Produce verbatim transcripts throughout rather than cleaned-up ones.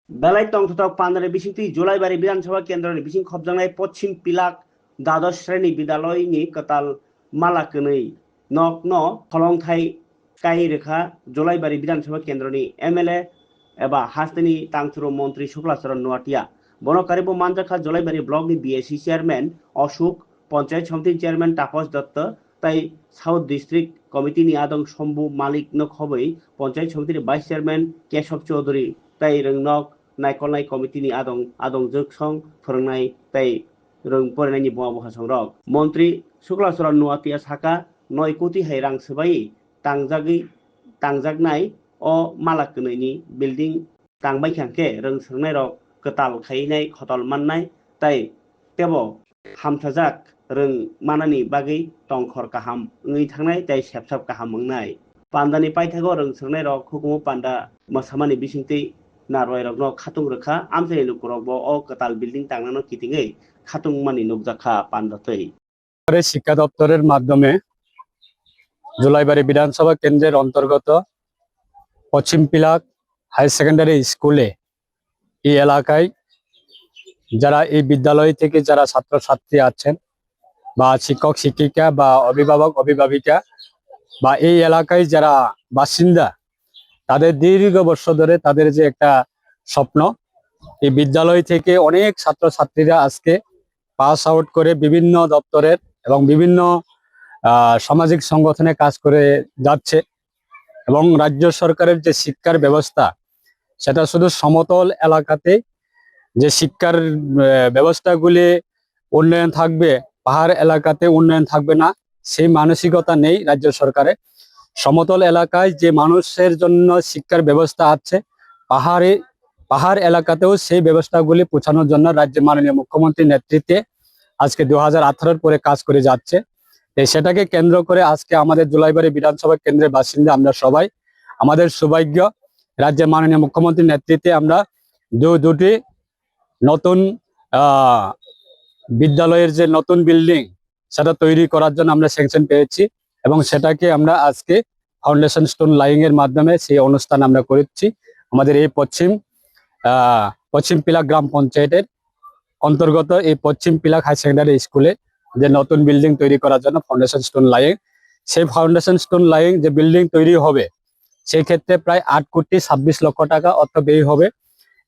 Belai tongthotok pandani bisingtwi Julaibari Bidhan Sabha kendroni bising khopjaknai Pochim Pilak Dadosh Shreni Bidyaloyni kwtal mala kwnwi nokno kholongthai kai rwkha Julaibari Bidhan Sabha kendroni M L A eba hasteni tangthuro montri Sukla Charan Noatia. Bono karibo manjakha Julaibari blockni B A C chairman Ashok, Panchayat Samiti chairman Tapas Datta, tai South District Committee ni adong Sombu Malik no khobwi Panchayat Samiti ni Vice Chairman Kesab Chaudhary tai rwngnok naikolnai committee ni adong adong jwksong phwrwngnai tai rwng porinai ni buma bwkhasong rok. Montri Sukla Charan Noatia saka noi koti hai rang swbai tangjagwi tangjaknai o mala kwnwi ni building tangbai kha khe rwng swrwngnai rok kwtal khainai khotol mannai tai tebo hamthajak rwng manani bagwi tongkhor kaham wngwi thangnai tei sepsap kaham wngnai. Pandani paithago rwng swrwngnairok hukumu panda mwsamani bisingtwi narwknairokno khatung rwkha, amchaini lukurokbo o kwtal building tangnano kitingwi khatungmani nukjakha pandatwi. সরকারের শিক্ষা দপ্তরের মাধ্যমে জুলাইবাড়ি বিধানসভা কেন্দ্রের অন্তর্গত পশ্চিম Pilak higher secondary স্কুলে এই এলাকায় যারা এই বিদ্যালয় থেকে যারা ছাত্রছাত্রী আছেন বা শিক্ষক শিক্ষিকা বা অভিভাবক অভিভাবিকা বা এই এলাকায় যারা বাসিন্দা, তাদের দীর্ঘ বর্ষ ধরে তাদের যে একটা স্বপ্ন, এই বিদ্যালয় থেকে অনেক ছাত্রছাত্রীরা আজকে পাস আউট করে বিভিন্ন দপ্তরের এবং বিভিন্ন আহ, সামাজিক সংগঠনে কাজ করে যাচ্ছে। এবং রাজ্য সরকারের যে শিক্ষার ব্যবস্থা, সেটা শুধু সমতল এলাকাতে যে শিক্ষার আহ, ব্যবস্থাগুলি উন্নয়ন থাকবে, পাহাড় এলাকাতে উন্নয়ন থাকবে না, সেই মানসিকতা নেই রাজ্য সরকারের। সমতল এলাকায় যে মানুষের জন্য শিক্ষার ব্যবস্থা আছে, পাহাড়ে পাহাড় এলাকাতেও সেই ব্যবস্থাগুলি পৌঁছানোর জন্য রাজ্যের মাননীয় মুখ্যমন্ত্রীর নেতৃত্বে আজকে দু হাজার আঠারোর পরে কাজ করে যাচ্ছে। তো সেটাকে কেন্দ্র করে আজকে আমাদের জুলাইবাড়ি বিধানসভা কেন্দ্রের বাসিন্দা আমরা সবাই, আমাদের সৌভাগ্য, রাজ্যের মাননীয় মুখ্যমন্ত্রীর নেতৃত্বে আমরা দু দুটি নতুন আহ, বিদ্যালয়ের যে নতুন বিল্ডিং, সেটা তৈরি করার জন্য আমরা স্যাংশন পেয়েছি এবং সেটাকে আমরা আজকে ফাউন্ডেশন স্টোন লাইং এর মাধ্যমে সেই অনুষ্ঠান আমরা করেছি। আমাদের এই পশ্চিম আহ, পশ্চিম পিলাক গ্রাম পঞ্চায়েতের অন্তর্গত এই পশ্চিম পিলাক হাই সেকেন্ডারি স্কুলে যে নতুন বিল্ডিং তৈরি করার জন্য ফাউন্ডেশন স্টোন লাইং, সেই ফাউন্ডেশন স্টোন লাইং যে বিল্ডিং তৈরি হবে, সেই ক্ষেত্রে প্রায় আট কোটি ছাব্বিশ লক্ষ টাকা অর্থ ব্যয় হবে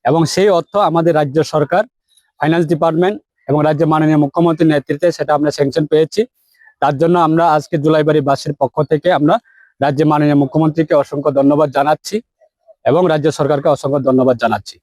এবং সেই অর্থ আমাদের রাজ্য সরকার, ফাইন্যান্স ডিপার্টমেন্ট এবং রাজ্যের মাননীয় মুখ্যমন্ত্রীর নেতৃত্বে সেটা আমরা স্যাংশন পেয়েছি। তার জন্য আমরা আজকে জুলাইবাড়িবাসীর পক্ষ থেকে আমরা রাজ্যের মাননীয় মুখ্যমন্ত্রীকে অসংখ্য ধন্যবাদ জানাচ্ছি এবং রাজ্য সরকারকে অসংখ্য ধন্যবাদ জানাচ্ছি।